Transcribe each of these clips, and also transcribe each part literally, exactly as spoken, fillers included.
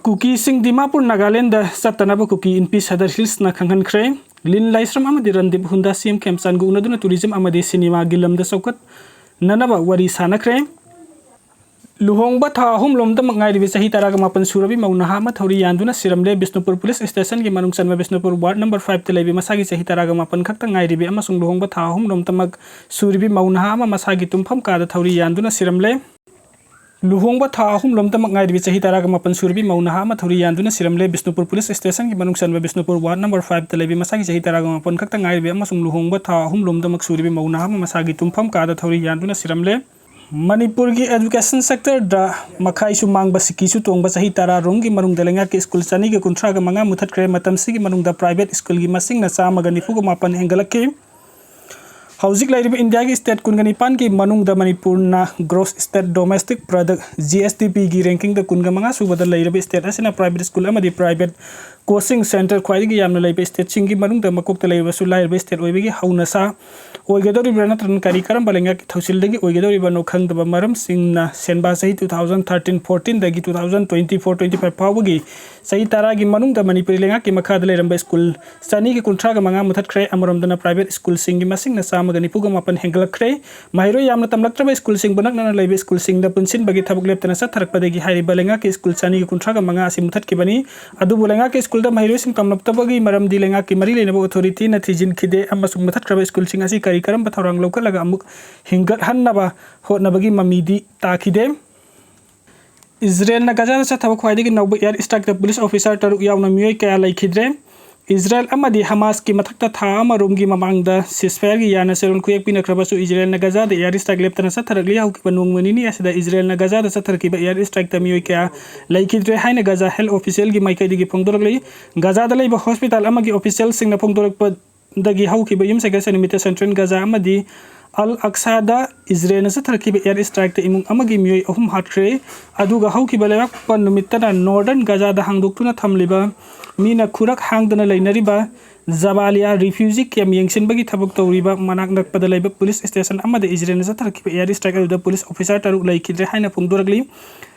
ꯀꯨꯀꯤꯁꯤꯡ ꯗꯤꯃꯥꯄꯨꯔ ꯅꯥꯒꯥꯂꯦꯟꯗ ꯆꯠꯇꯅꯕ ꯀꯨꯀꯤ ꯏꯟꯄꯤ ꯁꯗꯔ ꯍꯤꯜꯁꯅ ꯈꯪꯍꯟꯈ꯭ꯔꯦ꯫ ꯂꯤꯟ ꯂꯥꯏꯁ꯭ꯔꯝ ꯑꯃꯗꯤ ꯔꯟꯗꯤꯞ ꯍꯨꯟꯗꯥ ꯁꯤ ꯑꯦꯝ ꯈꯦꯝꯆꯥꯟꯒ ꯎꯅꯗꯨꯅ ꯇꯨꯔꯤꯖꯝ ꯑꯃꯗꯤ ꯁꯤꯅꯦꯃꯥꯒꯤ ꯂꯝꯗ ꯆꯥꯎꯈꯠꯅꯅꯕ ꯋꯥꯔꯤ ꯁꯥꯅꯈ꯭ꯔꯦ꯫ ꯂꯨꯍꯣꯡꯕ ꯊꯥ ꯑꯍꯨꯝ ꯂꯣꯝꯗꯃꯛ ꯉꯥꯏꯔꯤꯕꯤ ꯆꯍꯤ ꯇꯔꯥꯒ ꯃꯥꯄꯟ ꯁꯨꯔꯕꯤ ꯃꯧ ꯅꯍꯥ ꯑꯃ ꯊꯧꯔꯤ ꯌꯥꯟꯗꯨꯅ ꯁꯤꯔꯝꯂꯦ꯫ ꯕꯤꯁꯅꯨꯄꯨꯔ ꯄꯨꯂꯤꯁ ꯁ꯭ꯇꯦꯁꯟꯒꯤ ꯃꯅꯨꯡ ꯆꯟꯕ ꯕꯤꯁꯅꯨꯄꯨꯔ ꯋꯥꯔꯗ ꯅꯝꯕꯔ ꯐꯥꯏꯚꯇ ꯂꯩꯕꯤ ꯃꯁꯥꯒꯤ ꯆꯍꯤ ꯇꯔꯥꯒ ꯃꯥꯄꯟ ꯈꯛꯇ ꯉꯥꯏꯔꯤꯕꯤ ꯑꯃꯁꯨꯡ ꯂꯨꯍꯣꯡꯕ ꯊꯥ ꯑꯍꯨꯝ ꯂꯣꯝꯗꯃꯛ ꯁꯨꯔꯤꯕꯤ ꯃꯧ ꯅꯍꯥ ꯑꯃ ꯃꯁꯥꯒꯤ ꯇꯨꯝꯐꯝ ꯀꯥꯗ ꯊꯧꯔꯤ ꯌꯥꯟꯗꯨꯅ ꯁꯤꯔꯝꯂꯦ꯫ ꯂꯨꯍꯣꯡꯕ ꯊꯥ ꯑꯍꯨꯝ ꯂꯣꯝꯗꯃꯛ ꯉꯥꯏꯔꯤꯕꯤ ꯆꯍꯤ ꯇꯔꯥꯒ ꯃꯥꯄꯟ ꯁꯨꯔꯕꯤ ꯃꯧ ꯅꯍꯥ ꯑꯃ ꯊꯧꯔꯤ ꯌꯥꯟꯗꯨꯅ ꯁꯤꯔꯝꯂꯦ꯫ ꯕꯤꯁꯅꯨꯄꯨꯔ ꯄꯨꯂꯤꯁ ꯁ꯭ꯇꯦꯁꯟꯒꯤ ꯃꯅꯨꯡ ꯆꯟꯕ ꯕꯤꯁꯅꯨꯄꯨꯔ ꯋꯥꯔꯗ ꯅꯝꯕꯔ ꯐꯥꯏꯚꯇ ꯂꯩꯕꯤ ꯃꯁꯥꯒꯤ ꯆꯍꯤ ꯇꯔꯥꯒ ꯃꯥꯄꯟ ꯈꯛꯇ ꯉꯥꯏꯔꯤꯕꯤ ꯑꯃꯁꯨꯡ ꯂꯨꯍꯣꯡꯕ ꯊꯥ ꯑꯍꯨꯝ ꯂꯣꯝꯗꯃꯛ ꯁꯨꯔꯤꯕꯤ ꯃꯧ ꯅꯍꯥ ꯑꯃ ꯃꯁꯥꯒꯤ ꯇꯨꯝꯐꯝ ꯀꯥꯗ ꯊꯧꯔꯤ ꯌꯥꯟꯗꯨꯅ ꯁꯤꯔꯝꯂꯦ꯫ ꯃꯅꯤꯄꯨꯔꯒꯤ education sectorꯗ ꯃꯈꯥꯏꯁꯨ ꯃꯥꯡꯕ ꯁꯤꯀꯤꯁꯨ ꯇꯣꯡꯕ ꯆꯍꯤ ꯇꯔꯥ ꯔꯣꯝꯒꯤ ꯃꯅꯨꯡꯗ ꯂꯩꯉꯥꯛꯀꯤ ꯁ꯭ꯀꯨꯜ ꯆꯅꯤꯒ ꯀꯨꯟꯊ꯭ꯔꯥꯒ ꯃꯉꯥ ꯃꯨꯊꯠꯈ꯭ꯔꯦ꯫ ꯃꯇꯝꯁꯤꯒꯤ ꯃꯅꯨꯡꯗ private ꯁ꯭ꯀꯨꯜꯒꯤ ꯃꯁꯤꯡꯅ ꯆꯥꯝꯃꯒ ꯅꯤꯐꯨꯒ ꯃꯥꯄꯟ ꯍꯦꯟꯒꯠꯂꯛꯈꯤ꯫ ꯍꯧꯖꯤꯛ ꯂꯩꯔꯤꯕ ꯏꯟꯗꯤꯌꯥꯒꯤ state ꯀꯨꯟꯒ ꯅꯤꯄꯥꯟꯒꯤ ꯃꯅꯨꯡꯗ ꯃꯅꯤꯄꯨꯔꯅ gross state domestic product, G S D Pꯒꯤ rankingꯗ ꯀꯨꯟꯒ ꯃꯉꯥ ꯁꯨꯕꯗ ꯂꯩꯔꯕ state ꯑꯁꯤꯅ private ꯁ꯭ꯀꯨꯜ ꯑꯃꯗꯤ private coaching centre ꯈ꯭ꯋꯥꯏꯗꯒꯤ ꯌꯥꯝꯅ ꯂꯩꯕ stateꯁꯤꯡꯒꯤ ꯃꯅꯨꯡꯗ ꯃꯀꯣꯛꯇ ꯂꯩꯔꯕꯁꯨ ꯂꯥꯏꯔꯕ state ꯑꯣꯏꯕꯒꯤ ꯍꯧꯅꯁꯥ ꯑꯣꯏꯒꯗꯧꯔꯤꯕ꯭ꯔꯥ ꯅꯠꯇ꯭ꯔꯒꯅ ꯀꯔꯤ ꯀꯔꯝꯕ ꯂꯩꯉꯥꯛꯀꯤ ꯊꯧꯁꯤꯜꯗꯒꯤ ꯑꯣꯏꯒꯗꯧꯔꯤꯕꯅꯣ ꯈꯪꯗꯕ ꯃꯔꯝꯁꯤꯡꯅ ꯁꯦꯟꯕꯥ ꯆꯍꯤ two thousand thirteen fourteenꯗꯒꯤ two thousand twenty four twenty five ꯐꯥꯎꯕꯒꯤ ꯆꯍꯤ ꯇꯔꯥꯒꯤ ꯃꯅꯨꯡꯗ ꯃꯅꯤꯄꯨꯔꯤ ꯂꯩꯉꯥꯛꯀꯤ ꯃꯈꯥꯗ ꯂꯩꯔꯝꯕ ꯁ꯭ꯀꯨꯜ ꯆꯅꯤꯒ ꯀꯨꯟꯊ꯭ꯔꯥꯒ ꯃꯉꯥ ꯃꯨꯊꯠꯈ꯭ꯔꯦ꯫ ꯑꯃꯔꯣꯝꯗꯅ private ꯁ꯭ꯀꯨꯜꯁꯤꯡꯒꯤ ꯃꯁꯤꯡꯅ ꯆꯥꯝꯃꯒ ꯅꯤꯐꯨꯒ ꯃꯥꯄꯟ ꯍꯦꯟꯒꯠꯂꯛꯈ꯭ꯔꯦ꯫ ꯃꯍꯩꯔꯣꯏ ꯌꯥꯝꯅ ꯇꯝꯂꯛꯇ꯭ꯔꯕ ꯁ꯭ꯀꯨꯜꯁꯤꯡꯕꯨ ꯅꯛꯅꯅ ꯂꯩꯕ ꯁ꯭ꯀꯨꯜꯁꯤꯡꯗ ꯄꯨꯟꯁꯤꯟꯕꯒꯤ ꯊꯕꯛ ꯂꯦꯞꯇꯅ ꯆꯠꯊꯔꯛꯄꯗꯒꯤ ꯍꯥꯏꯔꯤꯕ ꯂꯩꯉꯥꯛꯀꯤ ꯁ꯭ꯀꯨꯜ ꯆꯅꯤꯒ ꯀꯨꯟꯊ꯭ꯔꯥꯒ ꯃꯉꯥ ꯑꯁꯤ ꯃꯨꯊꯠꯈꯤꯕꯅꯤ꯫ ꯑꯗꯨꯕꯨ ꯂꯩꯉꯥꯛꯀꯤ ꯁ꯭ꯀꯨꯜꯗ ꯃꯍꯩꯔꯣꯏꯁꯤꯡ ꯇꯝꯂꯛꯇꯕꯒꯤ ꯃꯔꯝꯗꯤ ꯂꯩꯉꯥꯛꯀꯤ ꯃꯔꯤ ꯂꯩꯅꯕ authorityꯅ ꯊꯤꯖꯤꯟꯈꯤꯗꯦ ꯑꯃꯁꯨꯡ ꯃꯨꯊꯠꯈ꯭ꯔꯕ ꯁ꯭ꯀꯨꯜꯁꯤꯡ ꯑꯁꯤ ꯀꯔꯤ ꯀꯔꯝꯕ ꯊꯧꯔꯥꯡ ꯂꯧꯈꯠꯂꯒ ꯑꯃꯨꯛ ꯍꯤꯡꯒꯠꯍꯟꯅꯕ ꯍꯣꯠꯅꯕꯒꯤ ꯃꯃꯤꯗꯤ ꯇꯥꯈꯤꯗꯦ꯫ ꯏꯖꯔꯦꯜꯅ ꯒꯖꯥꯗ ꯆꯠꯊꯕ ꯈ꯭ꯋꯥꯏꯗꯒꯤ ꯅꯧꯕ air strikeꯇ police officer ꯇꯔꯨꯛ ꯌꯥꯎꯅ ꯃꯤꯑꯣꯏ ꯀꯌꯥ ꯂꯩꯈꯤꯗ꯭ꯔꯦ꯫ ꯏꯖꯔꯦꯜ ꯑꯃꯗꯤ ꯍꯃꯥꯁꯀꯤ ꯃꯊꯛꯇ ꯊꯥ ꯑꯃꯔꯣꯝꯒꯤ ꯃꯃꯥꯡꯗ ceasefireꯒꯤ ꯌꯥꯅ ꯆꯦꯔꯣꯜ ꯈꯨꯌꯦꯛ ꯄꯤꯅꯈ꯭ꯔꯕꯁꯨ ꯏꯖꯔꯦꯜꯅ ꯒꯖꯥꯗ air strike ꯂꯦꯞꯇꯅ ꯆꯠꯊꯔꯛꯂꯤ꯫ ꯍꯧꯈꯤꯕ ꯅꯣꯡꯃ ꯅꯤꯅꯤ ꯑꯁꯤꯗ ꯏꯖꯔꯦꯜꯅ ꯒꯖꯥꯗ ꯆꯠꯊꯔꯛꯈꯤꯕ air strikeꯇ ꯃꯤꯑꯣꯏ ꯀꯌꯥ ꯂꯩꯈꯤꯗ꯭ꯔꯦ ꯍꯥꯏꯅ ꯒꯖꯥ health officialꯒꯤ ꯃꯥꯏꯀꯩꯗꯒꯤ ꯐꯣꯡꯗꯣꯔꯛꯂꯤ꯫ ꯒꯖꯥꯗ ꯂꯩꯕ hospital ꯑꯃꯒꯤ officialꯁꯤꯡꯅ ꯐꯣꯡꯗꯣꯔꯛꯄ ꯗꯒꯤ ꯍꯧꯈꯤꯕ ꯌꯨꯝꯁꯀꯩꯁ ꯅꯨꯃꯤꯠꯇ central ꯒꯖꯥ ꯑꯃꯗꯤ ꯑꯜ ꯑꯛꯁꯥꯗ ꯏꯖꯔꯦꯜꯅ ꯆꯠꯊꯔꯛꯈꯤꯕ air strikeꯇ ꯏꯃꯨꯡ ꯑꯃꯒꯤ ꯃꯤꯑꯣꯏ ꯑꯍꯨꯝ ꯍꯥꯠꯈ꯭ꯔꯦ꯫ ꯑꯗꯨꯒ ꯍꯧꯈꯤꯕ ꯂꯩꯕꯥꯛꯄꯣꯛꯄ ꯅꯨꯃꯤꯠꯇꯅ northern ꯒꯖꯥꯗ ꯍꯥꯡꯗꯣꯛꯇꯨꯅ ꯊꯝꯂꯤꯕ ꯃꯤꯅ ꯈꯨꯔꯛ ꯍꯥꯡꯗꯅ ꯂꯩꯅꯔꯤꯕ ꯖꯕꯥꯂꯤꯌꯥ refugee camp ꯌꯦꯡꯁꯤꯟꯕꯒꯤ ꯊꯕꯛ ꯇꯧꯔꯤꯕ ꯃꯅꯥꯛ ꯅꯛꯄꯗ ꯂꯩꯕ police station ꯑꯃꯗ ꯏꯖꯔꯦꯜꯅ ꯆꯠꯊꯔꯛꯈꯤꯕ air strike ꯑꯗꯨꯗ police officer ꯇꯔꯨꯛ ꯂꯩꯈꯤꯗ꯭ꯔꯦ ꯍꯥꯏꯅ ꯐꯣꯡꯗꯣꯔꯛꯂꯤ꯫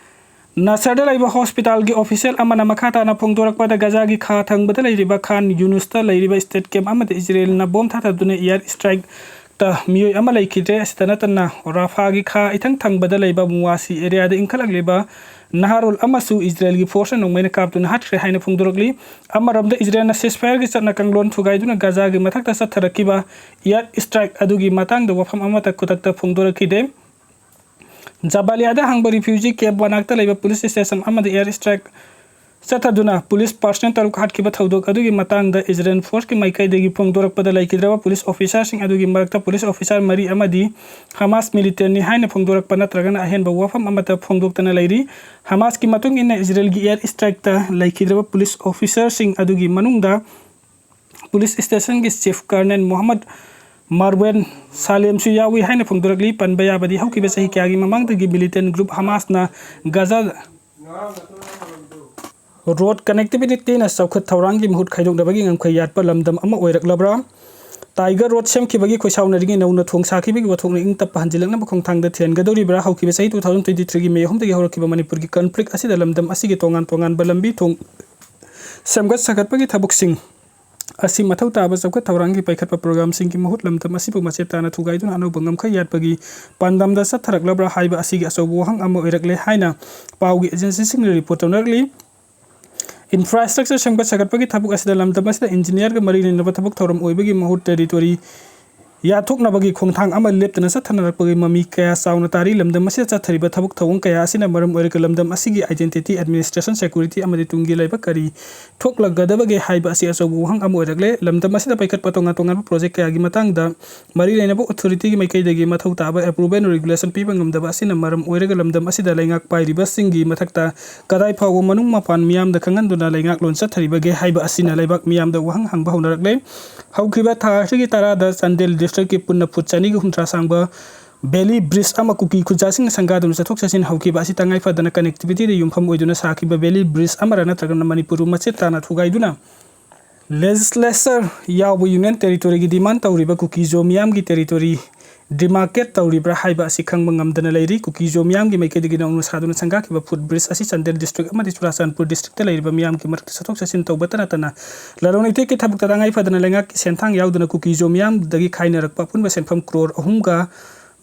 ꯅꯥꯁꯔꯗ ꯂꯩꯕ ꯍꯣꯁꯄꯤꯇꯥꯜꯒꯤ ꯑꯣꯐꯤꯁꯤꯌꯦꯜ ꯑꯃꯅ ꯃꯈꯥ ꯇꯥꯅ ꯐꯣꯡꯗꯣꯔꯛꯄꯗ, ꯒꯖꯥꯒꯤ ꯈꯥ ꯊꯪꯕꯗ ꯂꯩꯔꯤꯕ ꯈꯥꯟ ꯌꯨꯅꯨꯁꯇ ꯂꯩꯔꯤꯕ ꯁ꯭ꯇꯦꯠ ꯀꯦꯝꯞ ꯑꯃꯗ ꯏꯖꯔꯦꯜꯅ ꯕꯣꯝ ꯊꯥꯊꯗꯨꯅ ꯏꯌꯥꯔ ꯁ꯭ꯇ꯭ꯔꯥꯏꯛꯇ ꯃꯤꯑꯣꯏ ꯑꯃ ꯂꯩꯈꯤꯗ꯭ꯔꯦ꯫ ꯑꯁꯤꯇ ꯅꯠꯇꯅ, ꯔꯥꯐꯥꯒꯤ ꯈꯥ ꯏꯊꯪ ꯊꯪꯕꯗ ꯂꯩꯕ ꯃꯨꯋꯥꯁꯤ ꯑꯦꯔꯤꯌꯥꯗ ꯏꯟꯈꯠꯂꯛꯂꯤꯕ ꯅꯍꯥꯔꯣꯜ ꯑꯃꯁꯨ ꯏꯖꯔꯦꯜꯒꯤ ꯐꯣꯔꯁꯅ ꯅꯣꯡꯃꯩꯅ ꯀꯥꯞꯇꯨꯅ ꯍꯥꯠꯈ꯭ꯔꯦ ꯍꯥꯏꯅ ꯐꯣꯡꯗꯣꯔꯛꯂꯤ꯫ ꯑꯃꯔꯣꯝꯗ, ꯏꯖꯔꯦꯜꯅ ꯁꯤꯁꯐꯥꯌꯔꯒꯤ ꯆꯠꯅ ꯀꯥꯡꯂꯣꯟ ꯊꯨꯒꯥꯏꯗꯨꯅ ꯒꯖꯥꯒꯤ ꯃꯊꯛꯇ ꯆꯠꯊꯔꯛꯈꯤꯕ ꯏꯌꯥꯔ ꯁ꯭ꯇ꯭ꯔꯥꯏꯛ ꯑꯗꯨꯒꯤ ꯃꯇꯥꯡꯗ ꯋꯥꯐꯝ ꯑꯃꯠꯇ ꯈꯨꯗꯛꯇ ꯐꯣꯡꯗꯣꯔꯛꯈꯤꯗꯦ꯫ ꯖꯕꯥꯂꯤꯌꯥꯗ ꯍꯥꯡꯕ ꯔꯤꯐ꯭ꯌꯨꯖꯤ ꯀꯦꯝꯞ ꯃꯅꯥꯛꯇ ꯂꯩꯕ ꯄꯨꯂꯤꯁ ꯁ꯭ꯇꯦꯁꯟ ꯑꯃꯗ ꯏꯌꯥꯔ ꯁ꯭ꯇ꯭ꯔꯥꯏꯛ ꯆꯠꯊꯗꯨꯅ ꯄꯨꯂꯤꯁ ꯄꯥꯔꯁꯅꯦꯜ ꯇꯔꯨꯛ ꯍꯥꯠꯈꯤꯕ ꯊꯧꯗꯣꯛ ꯑꯗꯨꯒꯤ ꯃꯇꯥꯡꯗ ꯏꯖꯔꯦꯜ ꯐꯣꯔꯁꯀꯤ ꯃꯥꯏꯀꯩꯗꯒꯤ ꯐꯣꯡꯗꯣꯔꯛꯄꯗ, ꯂꯩꯈꯤꯗ꯭ꯔꯕ ꯄꯨꯂꯤꯁ ꯑꯣꯐꯤꯁꯥꯔꯁꯤꯡ ꯑꯗꯨꯒꯤ ꯃꯔꯛꯇ ꯄꯨꯂꯤꯁ ꯑꯣꯐꯤꯁꯥꯔ ꯃꯔꯤ ꯑꯃꯗꯤ ꯍꯃꯥꯁ ꯃꯤꯂꯤꯇꯦꯟꯅꯤ ꯍꯥꯏꯅ ꯐꯣꯡꯗꯣꯔꯛꯄ ꯅꯠꯇ꯭ꯔꯒꯅ ꯑꯍꯦꯟꯕ ꯋꯥꯐꯝ ꯑꯃꯠꯇ ꯐꯣꯡꯗꯣꯛꯇꯅ ꯂꯩꯔꯤ꯫ ꯍꯃꯥꯁꯀꯤ ꯃꯇꯨꯡ ꯏꯟꯅ, ꯏꯖꯔꯦꯜꯒꯤ ꯏꯌꯥꯔ ꯁ꯭ꯇ꯭ꯔꯥꯏꯛꯇ ꯂꯩꯈꯤꯗ꯭ꯔꯕ ꯄꯨꯂꯤꯁ ꯑꯣꯐꯤꯁꯥꯔꯁꯤꯡ ꯑꯗꯨꯒꯤ ꯃꯅꯨꯡꯗ ꯄꯨꯂꯤꯁ ꯁ꯭ꯇꯦꯁꯟꯒꯤ ꯆꯤꯐ ꯀꯔꯅꯦꯜ ꯃꯣꯍꯝꯃꯗ ꯃꯥꯔꯋꯦꯟ ꯁꯥꯂꯦꯝꯁꯨ ꯌꯥꯎꯏ ꯍꯥꯏꯅ ꯐꯣꯡꯗꯣꯔꯛꯂꯤ꯫ ꯄꯟꯕ ꯌꯥꯕꯗꯤ, ꯍꯧꯈꯤꯕ ꯆꯍꯤ ꯀꯌꯥꯒꯤ ꯃꯃꯥꯡꯗꯒꯤ ꯃꯤꯂꯤꯇꯦꯟ ꯒ꯭ꯔꯨꯞ ꯍꯃꯥꯁꯅ ꯒꯖꯥ ꯔꯣꯗ ꯀꯅꯦꯛꯇꯤꯕꯤꯇꯤꯅ ꯆꯥꯎꯈꯠ ꯊꯧꯔꯥꯡꯒꯤ ꯃꯍꯨꯠ ꯈꯥꯏꯗꯣꯛꯅꯕꯒꯤ ꯉꯝꯈꯩ ꯌꯥꯠꯄ ꯂꯝꯗꯝ ꯑꯃ ꯑꯣꯏꯔꯛꯂꯕ꯭ꯔꯥ? ꯇꯥꯏꯒꯔ ꯔꯣꯗ ꯁꯦꯝꯈꯤꯕꯒꯤ ꯈꯣꯏꯁꯥꯎꯅꯔꯤꯉꯩ ꯅꯧꯅ ꯊꯣꯡ ꯁꯥꯈꯤꯕꯒꯤ ꯋꯥꯊꯣꯛꯅ ꯏꯪ ꯇꯞꯄ ꯍꯟꯖꯤꯜꯂꯛꯅꯕ ꯈꯣꯡꯊꯥꯡꯗ ꯊꯤꯍꯟꯒꯗꯧꯔꯤꯕ꯭ꯔꯥ? ꯍꯧꯈꯤꯕ ꯆꯍꯤ two thousand twenty threeꯒꯤ ꯃꯦ ꯑꯍꯨꯝꯗꯒꯤ ꯍꯧꯔꯛꯈꯤꯕ ꯃꯅꯤꯄꯨꯔꯒꯤ ꯀꯟꯐ꯭ꯂꯤꯛ ꯑꯁꯤꯗ ꯂꯝꯗꯝ ꯑꯁꯤꯒꯤ ꯇꯣꯉꯥꯟ ꯇꯣꯉꯥꯟꯕ ꯂꯝꯕꯤ ꯊꯣꯡ ꯁꯦꯝꯒꯠ ꯁꯥꯒꯠꯄꯒꯤ ꯊꯕꯛꯁꯤꯡ ꯑꯁꯤ ꯃꯊꯧ ꯇꯥꯕ ꯆꯥꯎꯈꯠ ꯊꯧꯔꯥꯡꯒꯤ ꯄꯥꯏꯈꯠꯄ ꯄ꯭ꯔꯣꯒ꯭ꯔꯥꯝꯁꯤꯡꯒꯤ ꯃꯍꯨꯠ ꯂꯝꯗꯝ ꯑꯁꯤꯕꯨ ꯃꯆꯦꯠ ꯇꯥꯅ ꯊꯨꯒꯥꯏꯗꯨꯅ ꯑꯅꯧꯕ ꯉꯝꯈꯩ ꯌꯥꯠꯄꯒꯤ ꯄꯥꯟꯗꯝꯗ ꯆꯠꯊꯔꯛꯂꯕ꯭ꯔꯥ ꯍꯥꯏꯕ ꯑꯁꯤꯒꯤ ꯑꯆꯧꯕ ꯋꯥꯍꯪ ꯑꯃ ꯑꯣꯏꯔꯛꯂꯦ ꯍꯥꯏꯅ ꯄꯥꯎꯒꯤ ꯑꯦꯖꯦꯟꯁꯤꯁꯤꯡꯅ ꯔꯤꯄꯣꯔꯠ ꯇꯧꯅꯔꯛꯂꯤ꯫ ꯏꯟꯐ꯭ꯔꯥꯁ꯭ꯇ꯭ꯔꯛꯆꯔ ꯁꯦꯝꯒꯠ ꯁꯥꯒꯠꯄꯒꯤ ꯊꯕꯛ ꯑꯁꯤꯗ ꯂꯝꯗꯝ ꯑꯁꯤꯗ ꯏꯟꯖꯤꯅꯤꯌꯥꯔꯒ ꯃꯔꯤ ꯂꯩꯅꯕ ꯊꯕꯛ ꯊꯧꯔꯝ ꯑꯣꯏꯕꯒꯤ ꯃꯍꯨꯠ ꯇꯦꯔꯤꯇꯣꯔꯤ ꯌꯥꯊꯣꯛꯅꯕꯒꯤ ꯈꯣꯡꯊꯥꯡ ꯑꯃ ꯂꯦꯞꯇꯅ ꯆꯠꯊꯅꯔꯛꯄꯒꯤ ꯃꯃꯤ ꯀꯌꯥ ꯆꯥꯎꯅ ꯇꯥꯔꯤ꯫ ꯂꯝꯗꯝ ꯑꯁꯤꯗ ꯆꯠꯊꯔꯤꯕ ꯊꯕꯛ ꯊꯧꯑꯣꯡ ꯀꯌꯥ ꯑꯁꯤꯅ ꯃꯔꯝ ꯑꯣꯏꯔꯒ ꯂꯝꯗꯝ ꯑꯁꯤꯒꯤ identity, administration, security ꯑꯃꯗꯤ ꯇꯨꯡꯒꯤ ꯂꯩꯕꯥꯛ ꯀꯔꯤ ꯊꯣꯛꯂꯛꯀꯗꯕꯒꯦ ꯍꯥꯏꯕ ꯑꯁꯤ ꯑꯆꯧꯕ ꯋꯥꯍꯪ ꯑꯃ ꯑꯣꯏꯔꯛꯂꯦ꯫ ꯂꯝꯗꯝ ꯑꯁꯤꯗ ꯄꯥꯏꯈꯠꯄ ꯇꯣꯉꯥꯟ ꯇꯣꯉꯥꯟꯕ ꯄ꯭ꯔꯣꯖꯦꯛ ꯀꯌꯥꯒꯤ ꯃꯇꯥꯡꯗ ꯃꯔꯤ ꯂꯩꯅꯕ ꯑꯣꯊꯣꯔꯤꯇꯤꯒꯤ ꯃꯥꯏꯀꯩꯗꯒꯤ ꯃꯊꯧ ꯇꯥꯕ approval, regulation ꯄꯤꯕ ꯉꯝꯗꯕ ꯑꯁꯤꯅ ꯃꯔꯝ ꯑꯣꯏꯔꯒ ꯂꯝꯗꯝ ꯑꯁꯤꯗ ꯂꯩꯉꯥꯛ ꯄꯥꯏꯔꯤꯕꯁꯤꯡꯒꯤ ꯃꯊꯛꯇ ꯀꯗꯥꯏ ꯐꯥꯎꯕ ꯃꯅꯨꯡ ꯃꯄꯥꯟ ꯃꯤꯌꯥꯝꯗ ꯈꯪꯍꯟꯗꯨꯅ ꯂꯩꯉꯥꯛꯂꯣꯟ ꯆꯠꯊꯔꯤꯕꯒꯦ ꯍꯥꯏꯕ ꯑꯁꯤꯅ ꯂꯩꯕꯥꯛ ꯃꯤꯌꯥꯝꯗ ꯋꯥꯍꯪ ꯍꯪꯕ ꯍꯧꯅꯔꯛꯂꯦ꯫ ꯍꯧꯈꯤꯕ ꯊꯥ ꯑꯁꯤꯒꯤ ꯇꯔꯥꯗ ꯆꯥꯟꯗꯦꯜ ꯗꯤꯁꯇ꯭ꯔꯤꯛꯀꯤ ꯄꯨꯟꯅ ꯐꯨꯠ ꯆꯅꯤꯒ ꯍꯨꯝꯗ꯭ꯔꯥ ꯁꯥꯡꯕ ꯕꯦꯂꯤ ꯕ꯭ꯔꯤꯖ ꯑꯃ ꯀꯨꯀꯤ ꯈꯨꯟꯖꯥꯁꯤꯡꯅ ꯁꯪꯒꯥꯗꯨꯅ ꯆꯠꯊꯣꯛ ꯆꯠꯁꯤꯟ ꯍꯧꯈꯤꯕ ꯑꯁꯤ ꯇꯉꯥꯏ ꯐꯗꯅ connectivityꯗ ꯌꯨꯝꯐꯝ ꯑꯣꯏꯗꯨꯅ ꯁꯥꯈꯤꯕ ꯕꯦꯂꯤ ꯕ꯭ꯔꯤꯖ ꯑꯃꯔ ꯅꯠꯇ꯭ꯔꯒꯅ ꯃꯅꯤꯄꯨꯔꯕꯨ ꯃꯆꯦꯠ ꯇꯥꯅ ꯊꯨꯒꯥꯏꯗꯨꯅ legislature ꯌꯥꯎꯕ union territoryꯒꯤ demand ꯇꯧꯔꯤꯕ ꯀꯨꯀꯤꯖꯣ ꯃꯤꯌꯥꯝꯒꯤ territory demarcate ꯇꯧꯔꯤꯕ꯭ꯔꯥ ꯍꯥꯏꯕ ꯑꯁꯤ ꯈꯪꯕ ꯉꯝꯗꯅ ꯂꯩꯔꯤ꯫ ꯀꯨꯀꯤꯖꯣ ꯃꯤꯌꯥꯝꯒꯤ ꯃꯥꯏꯀꯩꯗꯒꯤ ꯅꯧꯅ ꯁꯥꯗꯨꯅ ꯁꯪꯒꯥꯈꯤꯕ footbridge ꯑꯁꯤ ꯆꯥꯟꯗꯦꯜ district ꯑꯃꯗꯤ ꯆꯨꯔꯥꯆꯥꯟꯄꯨꯔ districtꯇ ꯂꯩꯔꯤꯕ ꯃꯤꯌꯥꯝꯒꯤ ꯃꯔꯛꯇ ꯆꯠꯊꯣꯛ ꯆꯠꯁꯤꯟ ꯇꯧꯕꯇ ꯅꯠꯇꯅ ꯂꯂꯣꯟ ꯏꯇꯤꯛꯀꯤ ꯊꯕꯛꯇ ꯇꯉꯥꯏ ꯐꯗꯅ ꯂꯩꯉꯥꯛꯀꯤ ꯁꯦꯟꯊꯥꯡ ꯌꯥꯎꯗꯅ ꯀꯨꯀꯤꯖꯣ ꯃꯤꯌꯥꯝꯗꯒꯤ ꯈꯥꯏꯅꯔꯛꯄ ꯑꯄꯨꯟꯕ ꯁꯦꯟꯐꯝ crore ꯑꯍꯨꯝꯒ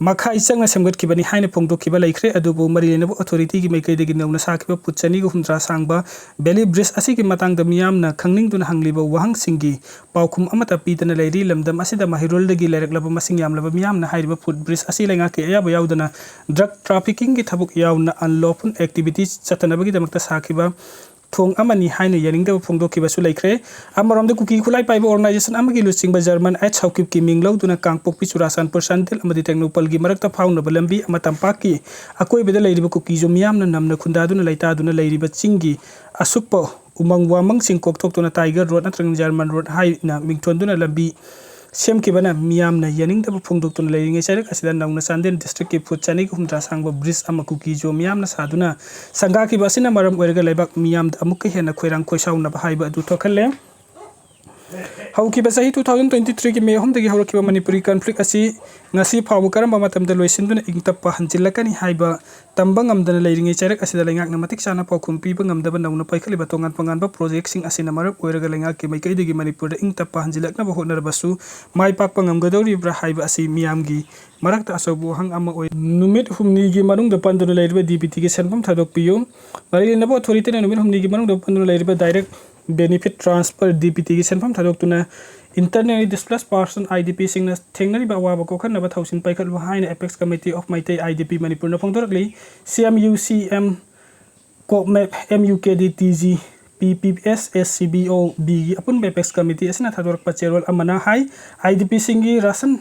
ꯃꯈꯥꯏ ꯆꯪꯅ ꯁꯦꯝꯒꯠꯈꯤꯕꯅꯤ ꯍꯥꯏꯅ ꯐꯣꯡꯗꯣꯛꯈꯤꯕ ꯂꯩꯈ꯭ꯔꯦ꯫ ꯑꯗꯨꯕꯨ ꯃꯔꯤ ꯂꯩꯅꯕ authorityꯒꯤ ꯃꯥꯏꯀꯩꯗꯒꯤ ꯅꯧꯅ ꯁꯥꯈꯤꯕ ꯐꯨꯠ ꯆꯅꯤꯒ ꯍꯨꯝꯗ꯭ꯔꯥ ꯁꯥꯡꯕ valley bridge ꯑꯁꯤꯒꯤ ꯃꯇꯥꯡꯗ ꯃꯤꯌꯥꯝꯅ ꯈꯪꯅꯤꯡꯗꯨꯅ ꯍꯪꯂꯤꯕ ꯋꯥꯍꯪꯁꯤꯡꯒꯤ ꯄꯥꯎꯈꯨꯝ ꯑꯃꯠꯇ ꯄꯤꯗꯅ ꯂꯩꯔꯤ꯫ ꯂꯝꯗꯝ ꯑꯁꯤꯗ ꯃꯍꯩꯔꯣꯜꯗꯒꯤ ꯂꯩꯔꯛꯂꯕ ꯃꯁꯤꯡ ꯌꯥꯝꯂꯕ ꯃꯤꯌꯥꯝꯅ ꯍꯥꯏꯔꯤꯕ ꯐꯨꯠ ꯕ꯭ꯔꯤꯖ ꯑꯁꯤ ꯂꯩꯉꯥꯛꯀꯤ ꯑꯌꯥꯕ ꯌꯥꯎꯗꯅ drug traffickingꯒꯤ ꯊꯕꯛ ꯌꯥꯎꯅ unlawful activity ꯆꯠꯊꯅꯕꯒꯤꯗꯃꯛꯇ ꯁꯥꯈꯤꯕ ꯊꯣꯡ ꯑꯃꯅꯤ ꯍꯥꯏꯅ ꯌꯥꯅꯤꯡꯗꯕ ꯐꯣꯡꯗꯣꯛꯈꯤꯕꯁꯨ ꯂꯩꯈ꯭ꯔꯦ꯫ ꯑꯃꯔꯣꯝꯗ ꯀꯨꯀꯤ ꯈꯨꯠꯂꯥꯏ ꯄꯥꯏꯕ organization ꯑꯃꯒꯤ ꯂꯨꯆꯤꯡꯕ ꯖꯔꯃꯟ ꯑꯩꯆ ꯁꯥꯎꯀꯤꯞꯀꯤ ꯃꯤꯡ ꯂꯧꯗꯨꯅ ꯀꯥꯡꯄꯣꯛꯄꯤ, ꯆꯨꯔꯥꯆꯥꯟꯄꯨꯔ, ꯆꯥꯟꯗꯦꯜ ꯑꯃꯗꯤ ꯇꯦꯡꯅꯧꯄꯜꯒꯤ ꯃꯔꯛꯇ ꯐꯥꯎꯅꯕ ꯂꯝꯕꯤ ꯑꯃ ꯇꯝꯄꯥꯛꯀꯤ ꯑꯀꯣꯏꯕꯗ ꯂꯩꯔꯤꯕ ꯀꯨꯀꯤꯖꯣ ꯃꯤꯌꯥꯝꯅ ꯅꯝꯅ ꯈꯨꯟꯗꯥꯗꯨꯅ ꯂꯩꯇꯥꯗꯨꯅ ꯂꯩꯔꯤꯕ ꯆꯤꯡꯒꯤ ꯑꯁꯨꯛꯄ ꯎꯃꯪ ꯋꯥꯃꯪꯁꯤꯡ ꯀꯣꯛꯊꯣꯛꯇꯨꯅ tiger road ꯅꯠꯇ꯭ꯔꯒ ꯖꯔꯃꯟ road ꯍꯥꯏꯅ ꯃꯤꯡꯊꯣꯟꯗꯨꯅ ꯂꯝꯕꯤ ꯁꯦꯝꯈꯤꯕꯅ ꯃꯤꯌꯥꯝꯅ ꯌꯥꯅꯤꯡꯗꯕ ꯐꯣꯡꯗꯣꯛꯇꯨꯅ ꯂꯩꯔꯤꯉꯩ ꯆꯩꯔꯛ ꯑꯁꯤꯗ ꯅꯧꯅ ꯆꯥꯟꯗꯦꯜ districtꯀꯤ ꯐꯨꯠ ꯆꯅꯤꯒ ꯍꯨꯝꯗ꯭ꯔꯥ ꯁꯥꯡꯕ bridge ꯑꯃ ꯀꯨꯀꯤꯖꯣ ꯃꯤꯌꯥꯝꯅ ꯁꯥꯗꯨꯅ ꯁꯪꯒꯥꯈꯤꯕ ꯑꯁꯤꯅ ꯃꯔꯝ ꯑꯣꯏꯔꯒ ꯂꯩꯕꯥꯛ ꯃꯤꯌꯥꯝꯗ ꯑꯃꯨꯛꯀ ꯍꯦꯟꯅ ꯈꯣꯏꯔꯥꯡ ꯈꯣꯏꯁꯥꯎꯅꯕ ꯍꯥꯏꯕ ꯑꯗꯨ ꯊꯣꯛꯍꯜꯂꯦ꯫ ꯍꯧꯈꯤꯕ ꯆꯍꯤ two thousand twenty threeꯒꯤ May ꯑꯍꯨꯝꯗꯒꯤ ꯍꯧꯔꯛꯈꯤꯕ ꯃꯅꯤꯄꯨꯔꯤ conflict ꯑꯁꯤ ꯉꯁꯤ ꯐꯥꯎꯕ ꯀꯔꯝꯕ ꯃꯇꯝꯗ ꯂꯣꯏꯁꯤꯟꯗꯨꯅ ꯏꯪ ꯇꯞꯄ ꯍꯟꯖꯤꯜꯂꯛꯀꯅꯤ ꯍꯥꯏꯕ ꯇꯝꯕ ꯉꯝꯗꯅ ꯂꯩꯔꯤꯉꯩ ꯆꯩꯔꯛ ꯑꯁꯤꯗ ꯂꯩꯉꯥꯛꯅ ꯃꯇꯤꯛ ꯆꯥꯅ ꯄꯥꯎꯈꯨꯝ ꯄꯤꯕ ꯉꯝꯗꯕ ꯅꯧꯅ ꯄꯥꯏꯈꯠꯂꯤꯕ ꯇꯣꯉꯥꯟ ꯇꯣꯉꯥꯟꯕ projectꯁꯤꯡ ꯑꯁꯤꯅ ꯃꯔꯝ ꯑꯣꯏꯔꯒ ꯂꯩꯉꯥꯛꯀꯤ ꯃꯥꯏꯀꯩꯗꯒꯤ ꯃꯅꯤꯄꯨꯔꯗ ꯏꯪ ꯇꯞꯄ ꯍꯟꯖꯤꯜꯂꯛꯅꯕ ꯍꯣꯠꯅꯔꯕꯁꯨ ꯃꯥꯏ ꯄꯥꯛꯄ ꯉꯝꯒꯗꯧꯔꯤꯕ꯭ꯔꯥ ꯍꯥꯏꯕ ꯑꯁꯤ ꯃꯤꯌꯥꯝꯒꯤ ꯃꯔꯛꯇ ꯑꯆꯧꯕ ꯋꯥꯍꯪ ꯑꯃ ꯑꯣꯏ꯫ ꯅꯨꯃꯤꯠ ꯍꯨꯝꯅꯤꯒꯤ ꯃꯅꯨꯡꯗ ꯄꯟꯗꯨꯅ ꯂꯩꯔꯤꯕ DBTꯒꯤ ꯁꯦꯟꯐꯝ ꯊꯥꯗꯣꯛꯄꯤꯌꯨ꯫ ꯃꯔꯤ ꯂꯩꯅꯕ authorityꯅ ꯅꯨꯃꯤꯠ ꯍꯨꯝꯅꯤꯒꯤ ꯃꯅꯨꯡꯗ ꯄꯟꯗꯨꯅ ꯂꯩꯔꯤꯕ direct benefit transfer DBTꯒꯤ ꯁꯦꯟꯐꯝ ꯊꯥꯗꯣꯛꯇꯨꯅ internally displaced person IDPꯁꯤꯡꯅ ꯊꯦꯡꯅꯔꯤꯕ ꯑꯋꯥꯕ ꯀꯣꯛꯍꯟꯅꯕ ꯊꯧꯁꯤꯜ ꯄꯥꯏꯈꯠꯂꯨ ꯍꯥꯏꯅ Apex Committee of Meitei IDP ꯃꯅꯤꯄꯨꯔꯅ ꯐꯣꯡꯗꯣꯔꯛꯂꯤ꯫ CMUCM COPMEP, MUKD, TG, PPS, SCBOBꯒꯤ ꯑꯄꯨꯟꯕ Apex Committee ꯑꯁꯤꯅ ꯊꯥꯗꯣꯔꯛꯄ ꯆꯦꯔꯣꯜ ꯑꯃꯅ ꯍꯥꯏ, IDPꯁꯤꯡꯒꯤ ration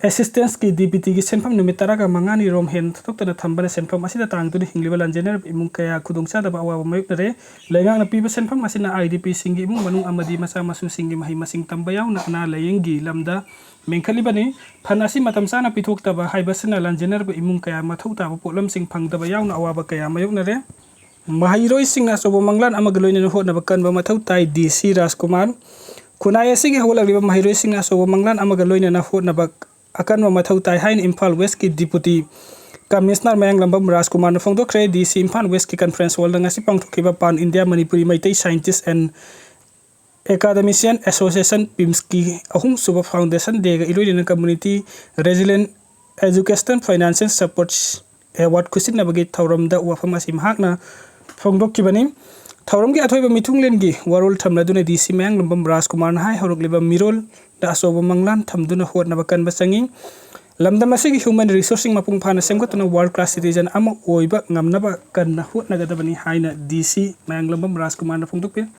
assistanceꯀꯤ DBTꯒꯤ ꯁꯦꯟꯐꯝ ꯅꯨꯃꯤꯠ ꯇꯔꯥꯒ ꯃꯉꯥꯅꯤ ꯔꯣꯝ ꯍꯦꯟꯅ ꯊꯥꯗꯣꯛꯇꯅ ꯊꯝꯕꯅ ꯁꯦꯟꯐꯝ ꯑꯁꯤꯗ ꯇꯥꯡꯗꯨꯅ ꯍꯤꯡꯂꯤꯕ ꯂꯥꯟꯖꯦꯟꯅꯔꯕ ꯏꯃꯨꯡ ꯀꯌꯥ ꯈꯨꯗꯣꯡꯆꯥꯗꯕ ꯑꯋꯥꯕ ꯃꯥꯌꯣꯛꯅꯔꯦ꯫ ꯂꯩꯉꯥꯛꯅ ꯄꯤꯕ ꯁꯦꯟꯐꯝ ꯑꯁꯤꯅ IDPꯁꯤꯡꯒꯤ ꯏꯃꯨꯡ ꯃꯅꯨꯡ ꯑꯃꯗꯤ ꯃꯆꯥ ꯃꯁꯨꯁꯤꯡꯒꯤ ꯃꯍꯩ ꯃꯁꯤꯡ ꯇꯝꯕ ꯌꯥꯎꯅ ꯑꯅꯥ ꯂꯥꯌꯦꯡꯒꯤ ꯂꯝꯗ ꯃꯦꯟꯈꯠꯂꯤꯕꯅꯤ꯫ Fund ꯑꯁꯤ ꯃꯇꯝ ꯆꯥꯅ ꯄꯤꯊꯣꯛꯇꯕ ꯍꯥꯏꯕꯁꯤꯅ ꯂꯥꯟꯖꯦꯟꯅꯔꯕ ꯏꯃꯨꯡ ꯀꯌꯥ ꯃꯊꯧ ꯇꯥꯕ ꯄꯣꯠꯂꯝꯁꯤꯡ ꯐꯪꯗꯕ ꯌꯥꯎꯅ ꯑꯋꯥꯕ ꯀꯌꯥ ꯃꯥꯌꯣꯛꯅꯔꯦ꯫ ꯃꯍꯩꯔꯣꯏꯁꯤꯡꯅ ꯑꯆꯧꯕ ꯃꯪꯂꯥꯟ ꯑꯃꯒ ꯂꯣꯏꯅꯅ ꯍꯣꯠꯅꯕ ꯀꯟꯕ ꯃꯊꯧ ꯇꯥꯏ, DC ꯔꯥꯖꯀꯨꯃꯥꯔ꯫ ꯈꯨꯟꯅꯥꯏ ꯑꯁꯤꯒꯤ ꯍꯧꯒꯠꯂꯛꯂꯤꯕ ꯃꯍꯩꯔꯣꯏꯁꯤꯡꯅ ꯑꯆꯧꯕ ꯃꯪꯂꯥꯟ ꯑꯃꯒ ꯂꯣꯏꯅꯅ ꯍꯣꯠꯅꯕ ꯑꯀꯟꯕ ꯃꯊꯧ ꯇꯥꯏ ꯍꯥꯏꯅ ꯏꯝꯐꯥꯜ ꯋꯦꯁꯀꯤ ꯗꯤꯄꯨꯇꯤ ꯀꯃꯤꯁꯅꯔ ꯃꯌꯥꯡꯂꯝꯕꯝ ꯔꯥꯖꯀꯨꯃꯥꯔꯅ ꯐꯣꯡꯗꯣꯛꯈ꯭ꯔꯦ꯫ ꯗꯤ ꯁꯤ ꯏꯝꯐꯥꯜ ꯋꯦꯁꯀꯤ ꯀꯟꯐꯔꯦꯟꯁ ꯍꯣꯜꯗ ꯉꯁꯤ ꯄꯥꯡꯊꯣꯛꯈꯤꯕ pan India Manipuri Meitei scientist and academician association ꯄꯤꯝꯁꯀꯤ ꯑꯍꯨꯝꯁꯨꯕ ꯐꯥꯎꯟꯗꯦꯁꯟ ꯗꯦꯒ ꯏꯔꯣꯏꯅꯅ community resilient educational financial sports award ꯈꯨꯠꯁꯤꯟꯅꯕꯒꯤ ꯊꯧꯔꯝꯗ ꯋꯥꯐꯝ ꯑꯁꯤ ꯃꯍꯥꯛꯅ ꯐꯣꯡꯗꯣꯛꯈꯤꯕꯅꯤ꯫ ꯊꯧꯔꯝꯒꯤ ꯑꯊꯣꯏꯕ ꯃꯤꯊꯨꯡꯂꯦꯟꯒꯤ ꯋꯥꯔꯣꯜ ꯊꯝꯂꯗꯨꯅ ꯗꯤ ꯁꯤ ꯃꯌꯥꯡꯂꯝꯕꯝ ꯔꯥꯖꯀꯨꯃꯥꯔꯅ ꯍꯥꯏ, ꯍꯧꯔꯛꯂꯤꯕ ꯃꯤꯔꯣꯜꯗ ꯑꯆꯧꯕ ꯃꯪꯂꯥꯟ ꯊꯝꯗꯨꯅ ꯍꯣꯠꯅꯕ ꯀꯟꯕ ꯆꯪꯏ꯫ ꯂꯝꯗꯝ ꯑꯁꯤꯒꯤ ꯍ꯭ꯌꯨꯃꯦꯟ ꯔꯤꯁꯣꯔꯁꯁꯤꯡ ꯃꯄꯨꯡ ꯐꯥꯅ ꯁꯦꯝꯒꯠꯇꯨꯅ ꯋꯥꯔꯜ ꯀ꯭ꯂꯥꯁ ꯁꯤꯇꯤꯖꯟ ꯑꯃ ꯑꯣꯏꯕ ꯉꯝꯅꯕ ꯀꯟꯅ ꯍꯣꯠꯅꯒꯗꯕꯅꯤ ꯍꯥꯏꯅ ꯗꯤ ꯁꯤ ꯃꯌꯥꯡꯂꯝꯕꯝ ꯔꯥꯖꯀꯨꯃꯥꯔꯅ ꯐꯣꯡꯗꯣꯛꯄꯤꯔꯤ꯫